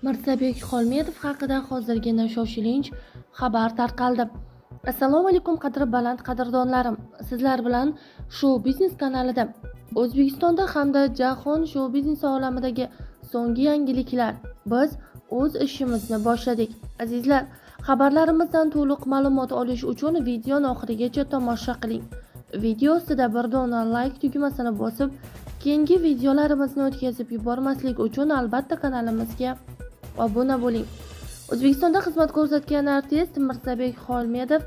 Mirzabek Xolmedov haqida hozirgina shoshilinch xabar tarqaldi. Assalomu alaykum qadri baland qadrdonlarim. Sizlar bilan Shou Biznes kanalida O'zbekistonda hamda jahon shou biznesi olamidagi so'nggi yangiliklar. Biz o'z ishimizni boshladik. Azizlar, xabarlarimizdan to'liq ma'lumot olish uchun videoni oxirigacha tomosha qiling. Video ostida bir dona like tugmasini bosib, keyingi videolarimizni o'tkazib yubormaslik uchun albatta kanalimizga obuna bo'ling. O'zbekistonda xizmat ko'rsatgan artist Mirzabek Xolmedov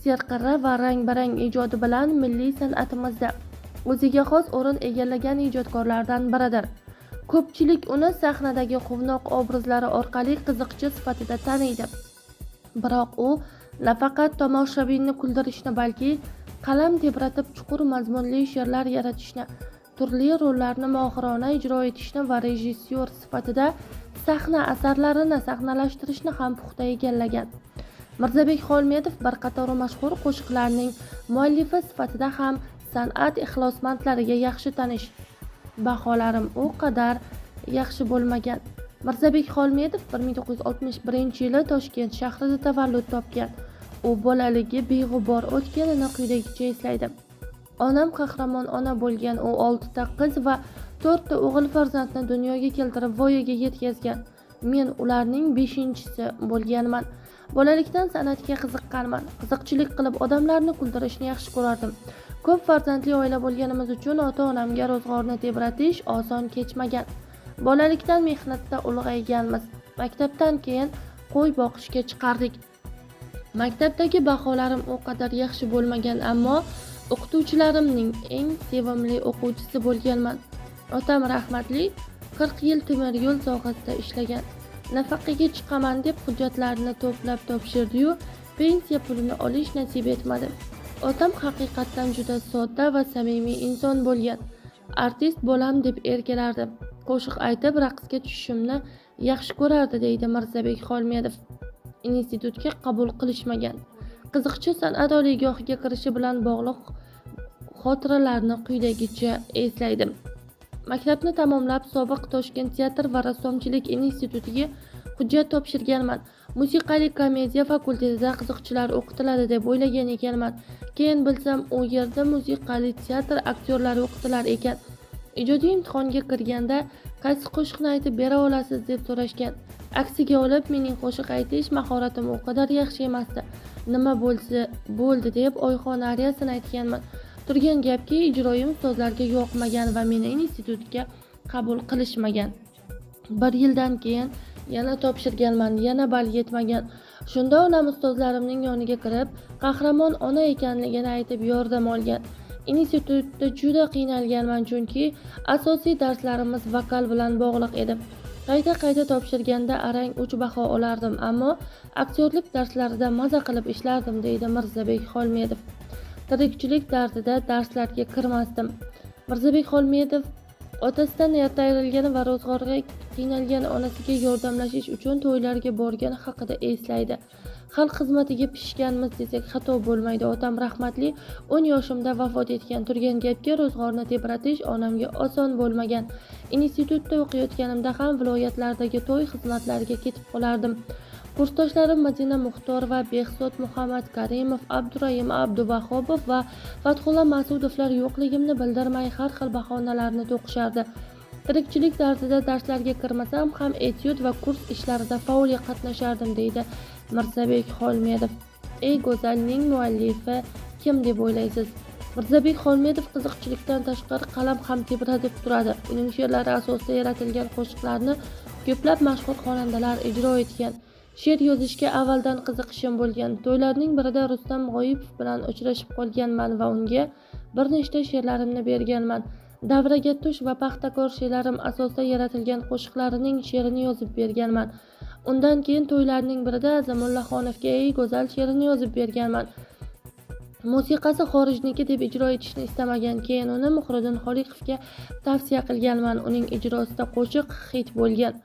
serqirra va rang-barang ijodi bilan milliy san'atimizda o'ziga xos o'rin egallagan ijodkorlardan biridir. Ko'pchilik uni sahnadagi quvnoq obrazlari orqali qiziqchi sifatida taniydi. Biroq u nafaqat tomoshabinni kuldirishni, balki qalam tebratib chuqur mazmunli she'rlar yaratishni, turli rollarni mohirona ijro etishni va rejissyor sifatida sahna asarlarini sahnalashtirishni ham puxta egallagan. Mirzabek Xolmedov bir qator mashhur qo'shiqlarning muallifi sifatida ham san'at ixlosmandlariga yaxshi tanish. Baholarim u qadar yaxshi bo'lmagan. Mirzabek Xolmedov 1961-yili Toshkent shahrida tavallud topgan. U bolaligi beg'ubor o'tganini quyidagicha eslaydi. Onam qahramon ona bo'lgan, u 6 ta qiz va 4 ta o'g'il farzandni dunyoga keltirib voyaga yetkazgan. Men ularning 5-chisi bo'lganman. Bolalikdan san'atga qiziqqanman. Qiziqchilik qilib odamlarni kuldirishni yaxshi ko'rardim. Ko'p farzandli oila bo'lganimiz uchun ota-onamga ro'zg'orni tebratish oson kechmagan. Bolalikdan mehnatda ulg'ayganmiz. Maktabdan keyin qo'y boqishga chiqardik. Maktabdagi baholarim u qadar yaxshi bo'lmagan, ammo o'qituvchilarimning eng sevimli o'quvchisi bo'lganman. Otam rahmatli 40 yil temir yo'l sohasida ishlagan. Nafaqaga chiqaman deb hujjatlarini to'plab topshirdi-yu, pensiya pulini olish nasib etmadi. Otam haqiqatdan juda sodda va samimiy inson bo'lgan. Artist bo'lam deb erkalardi. Qo'shiq aytib raqsga tushishimni yaxshi ko'rardi, deydi Mirzabek Xolmedov. Institutga qabul qilishmagan. Qiziqchi san'at oliygohiga kirishi bilan bog'liq xotiralarni quyidagicha eslaydi. Maktabni tamomlab, sobiq Toshkent teatr va rassomchilik institutiga hujjat topshirganman. Musiqali komediya fakultetida qiziqchilar o'qitiladi deb o'ylagan ekanman. Keyin bilsam, u yerda musiqali teatr aktyorlari o'qitilar ekan. Ijodiy imtihonga kirganda qaysi qo'shiqni aytib bera olasiz deb so'rashgan. Aksiga olib, mening qo'shiq aytish mahoratim u qadar yaxshi emasdi. Nima bo'lsa bo'ldi deb Oyxon ariyasini aytganman. Turgan gapki, ijroyim ustozlarga yoqmagan va meni institutga qabul qilishmagan. Bir yildan keyin yana topshirganman, yana ball yetmagan. Shunda onam ustozlarimning yoniga kirib, qahramon ona ekanligini aytib yordam olgan. Institutda juda qiynalganman, chunki asosiy darslarimiz vokal bilan bog'liq edi. Qayta-qayta topshirganda arang 3 baho olardim, ammo aktyorlik darslarida maza qilib ishlardim, deydi Mirzabek Xolmedov. Tirikchilik dardida darslarga kirmasdim. Mirzabek Xolmedov otasidan erta ayrilgani va ro'zg'orga qiynalgan onasiga yordamlashish uchun to'ylarga borgani haqida eslaydi. Xalq xizmatiga pishganmiz desak xato bo'lmaydi. Otam rahmatli 10 yoshimda vafot etgan. Turgan gapga ro'zg'orni tebratish onamga oson bo'lmagan. Institutda o'qiyotganimda ham viloyatlardagi to'y xizmatlariga ketib qolardim. Kursdoshlarim Madina Muxtorova, Behzod Muhammad Karimov, Abdurahim Abduvahobov va Fathulla Mas'udovlar yo'qligimni bildirmay har xil bahonalarni to'qishardi. Tirikchilik dardida darslarga kirmasam ham etyud va kurs ishlarida faol qatnashardim, deydi Mirzabek Xolmedov. Ey go'zalning muallifi kim deb o'ylaysiz? Mirzabek Xolmedov qiziqchilikdan tashqari qalam ham tebratib turadi. Uning she'rlari asosida yaratilgan qo'shiqlarni ko'plab mashhur xonandalar ijro etgan. She'r yozishga avvaldan qiziqishim bo'lgan. To'ylarning birida Rustam G'oyipov bilan uchrashib qolganman va unga bir nechta she'rlarimni berganman. Davraga tush va paxtakor she'rlarim asosida yaratilgan qo'shiqlarining she'rini yozib berganman. Undan keyin to'ylarning birida Azamullaxonovga Ey go'zal she'rini yozib berganman. Musiqasi xorijniki deb ijro etishni istamagan. Keyin uni Muhriddin Xoliqovga tavsiya qilganman. Uning ijrosida qo'shiq xit bo'lgan.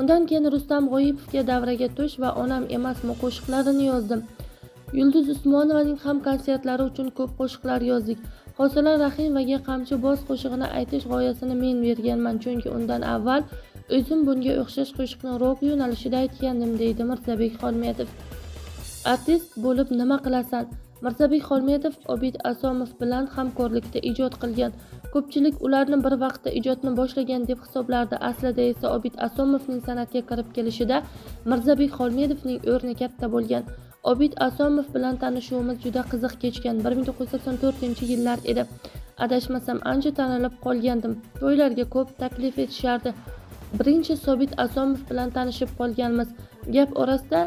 Undan keyin Rustam G'oyipovga Davraga tush va Onam emasmi qo'shiqlarini yozdim. Yulduz Usmonovaning ham konsertlari uchun ko'p qo'shiqlar yozdik. Hosila Rahimovaga Qamchi boz qo'shig'ini aytish g'oyasini men berganman, chunki undan avval O'zim bunga o'xshash qo'shiqni rok yo'nalishida aytgandim, deydi Mirzabek Xolmedov. Artist bo'lib nima qilasan? Mirzabek Xolmedov Obid Asomov bilan hamkorlikda ijod qilgan. Ko'pchilik ularni bir vaqtda ijodni boshlagan deb hisoblardi. Aslida esa Obid Asomovning san'atga kirib kelishida Mirzabek Xolmedovning o'rni katta bo'lgan. Obid Asomov bilan tanishuvimiz juda qiziq kechgan. 1984-yillar edi. Adashmasam ancha tanilib qolgandim. To'ylarga ko'p taklif etishardi. Birinchi Sobit Asomov bilan tanishib qolganmiz. Gap orasida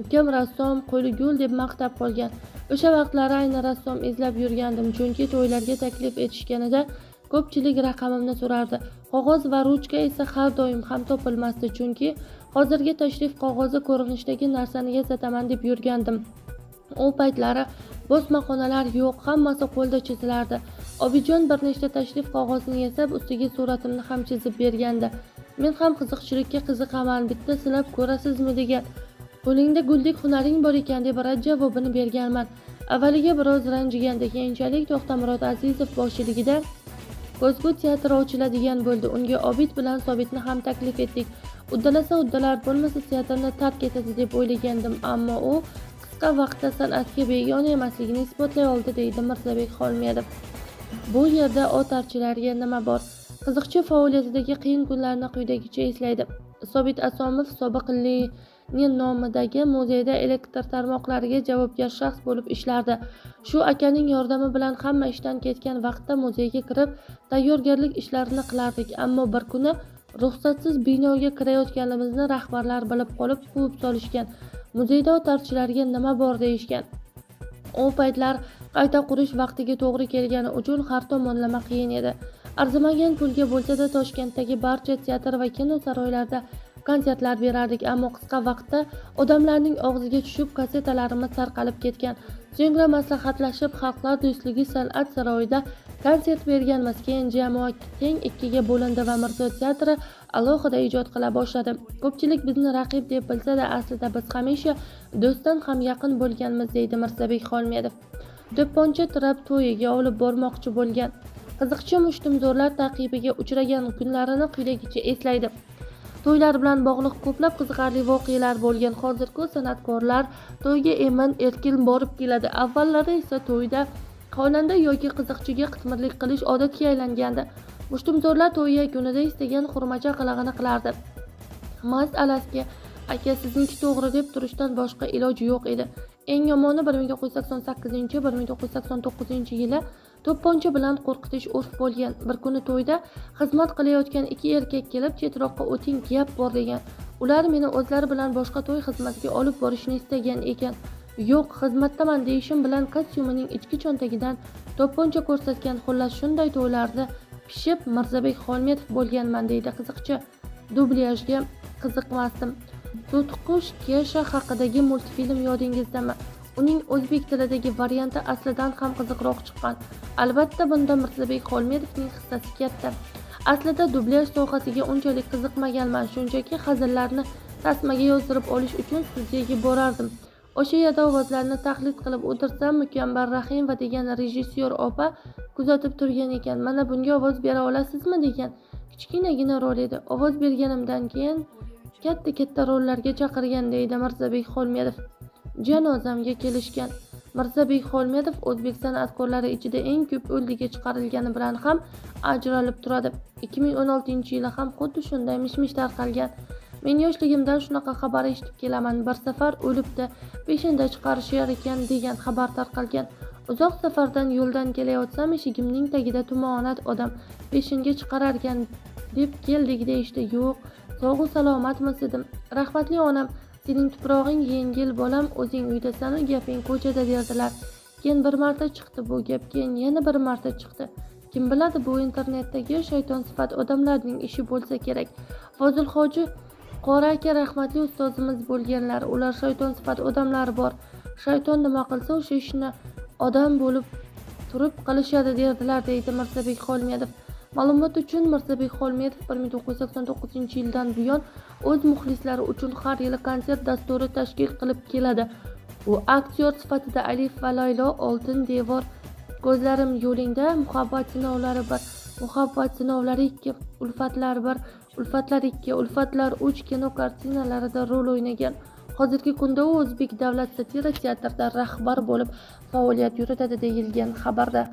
ukam rassom, qo'li gul deb maqtab qolgan. O'sha vaqtlari ayni rassom izlab yurgandim, chunki to'ylarga taklif etishganida ko'pchilik raqamimni so'rardi. Qog'oz va ruchka esa har doim ham topilmasdi, chunki hozirgi tashrif qog'ozi ko'rinishidagi narsani yasataman deb yurgandim. U paytlari bosmaxonalar yo'q, hammasi qo'lda chizilardi. Obidjon bir nechta tashrif qog'ozini yasab, ustiga suratimni ham chizib bergandi. Men ham qiziqchilikka qiziqaman, bitta sinab ko'rasizmi degan. Qo'lingda guldek hunaring bor ekan deb rad javobini berganman. Avvaliga biroz ranjigandi. Keyinchalik To'xtamurod Azizov boshchiligida Ko'zgu teatri ochiladigan bo'ldi. Unga Obid bilan Sobitni ham taklif etdik. Uddalasa uddalar, bo'lmasa teatrni tark etadi deb o'ylagandim, ammo u qisqa vaqtda san'atga begona emasligini isbotlay oldi, deydi Mirzabek Xolmedov. Bu yerda otarchilarga nima bor? Qiziqchi faoliyatidagi qiyin kunlarni quyidagicha eslaydi. Sobit Asomov sobiq Lenin nomidagi muzeyda elektr tarmoqlariga javobgar shaxs bo'lib ishlardi. Shu akaning yordami bilan hamma ishdan ketgan vaqtda muzeyga kirib, tayyorgarlik ishlarini qilardik. Ammo bir kuni ruxsatsiz binoga kirayotganimizni rahbarlar bilib qolib, quvib solishgan. Muzeyda otarchilarga nima bor deyishgan. U paytlar qayta qurish vaqtiga to'g'ri kelgani uchun har tomonlama qiyin edi. Arzimagan pulga bo'lsa-da Toshkentdagi barcha teatr va kino saroylarida konsertlar berardik, ammo qisqa vaqtda odamlarning og'ziga tushib, kassetalarimiz tarqalib ketgan. So'ngra maslahatlashib, Xalqlar do'stligi san'at saroyida konsert berganmiz. Keyin jamoa teng ikkiga bo'lindi va Mirzo teatri alohida ijod qila boshladi. Ko'pchilik bizni raqib deb bilsa-da, aslida biz hamisha do'stdan ham yaqin bo'lganmiz, deydi Mirzabek Xolmedov. To'pponcha tirab to'yiga olib bormoqchi bo'lgan. Qiziqchi mushtumzo'rlar ta'qibiga uchragan kunlarini quyidagicha eslaydi. To'ylar bilan bog'liq ko'plab qiziqarli voqealar bo'lgan. Hozirgi san'atkorlar to'yga emin-erkin borib keladi. Avvallari esa to'yda xonanda yoki qiziqchiga qitmirlik qilish odatga aylangandi. Mushtumzo'rlar to'y yakunida istagan xurmacha qilig'ini qilardi. Mast alasga aka sizniki to'g'ri deb turishdan boshqa iloj yo'q edi. Eng yomoni 1988-1989 yili to'pponcha bilan qo'rqitish urf bo'lgan. Bir kuni to'yda xizmat qilayotgan ikki erkak kelib, chetroqqa o'ting, gap bor degan. Ular meni o'zlari bilan boshqa to'y xizmatiga olib borishni istagan ekan. Yo'q, xizmatdaman deyishim bilan kostyumining ichki cho'ntagidan to'pponcha ko'rsatgan. Xullas, shunday to'ylarda pishib Mirzabek Xolmedov bo'lganman, deydi qiziqchi. Dublyajga qiziqmasdim. To'tiqush Kesha haqidagi multfilm yodingizdami? Uning o'zbek tilidagi varianti aslidan ham qiziqroq chiqqan. Albatta, bunda Mirzabek Xolmedovning hissasi katta. Aslida dublyaj sohasiga unchalik qiziqmaganman, shunchaki hazillarni tasmaga yozdirib olish uchun studiyaga borardim. O'sha yerda ovozlarni taqlid qilib o'tirsam, Mukambar Rahimova degan rejissyor opa kuzatib turgan ekan. Mana bunga ovoz bera olasizmi degan. Kichkinagina rol edi. Ovoz berganimdan keyin katta-katta rollarga chaqirgan, deydi Mirzabek Xolmedov. Janozamga kelishgan. Mirzabek Xolmedov o'zbek san'atkorlari ichida eng ko'p o'ldiga chiqarilgani bilan ham ajralib turadi. 2016-yili ham xuddi shunday mish-mish tarqalgan. Men yoshligimdan shunaqa xabar eshitib kelaman. Bir safar o'libdi, peshinda chiqarishar ekan degan xabar tarqalgan. Uzoq safardan yo'ldan kelayotsam, eshigimning tagida tumonat odam peshinga chiqararkan deb keldik deyishdi. Yo'q, sog'u salomatmiz dedim. Rahmatli onam, sening tuprog'ing yengil bolam, o'zing uydasan-u gaping ko'chada derdilar. Keyin bir marta chiqdi bu gap, keyin yana bir marta chiqdi. Kim biladi, bu internetdagi shaytonsifat odamlarning ishi bo'lsa kerak. Fozilhoji Qori aka rahmatli ustozimiz bo'lganlar. Ular shaytonsifat odamlar bor. Shayton nima qilsa o'sha ishni odam bo'lib turib qilishadi derdilar, deydi Mirzabek Xolmedov. Ma'lumot uchun, Mirzabek Xolmedov 1989-yildan buyon o'z muxlislari uchun har yili konsert dasturi tashkil qilib keladi. U aktyor sifatida Alif va Laylo, Oltin devor, Ko'zlarim yo'lingda, Muhabbat sinovlari 1, Muhabbat sinovlari 2, Ulfatlar 1, Ulfatlar 2, Ulfatlar 3 kino kartinalarida rol o'ynagan. Hozirgi kunda u O'zbek davlat satira teatrida rahbar bo'lib faoliyat yuritadi, deyilgan xabarda.